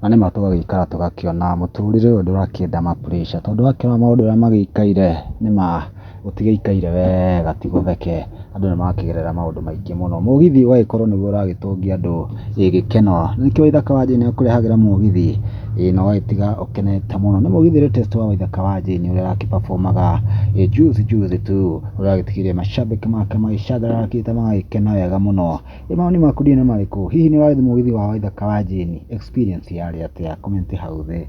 Na nĩma tũgagĩikara tũgakĩona mũtũrĩre ũyũ ndũrakĩenda ma pressure tondũ wakĩona maũndũ ũrĩa magĩikaire nĩma gũtigĩikaire wega ti gũtheke, andũ nĩ marakĩgerera maũndũ maingĩ mũno. Mũgithi ũgagĩkorwo nĩguo ũragĩtũngia andũ gĩkeno, nĩkĩo Waithaka wa Jane akũrehagĩra mũgithi ĩĩ na ũgagĩtiga ũkenete mũno. Nĩ mũgithi latest wa Waithaka wa Jane ũrĩa ũrakĩ perform aga juzi juzi tu, ũrĩa ũragĩtigire mashabiki make magĩcangararĩkĩte magagĩkena wega mũno. Ĩ mawoni maku ndiũĩ nĩ marĩkũ? Hihi nĩ ũrarĩ mũgithi wa Waithaka wa Jane? Experience yarĩ atĩa? Comment hau thĩ.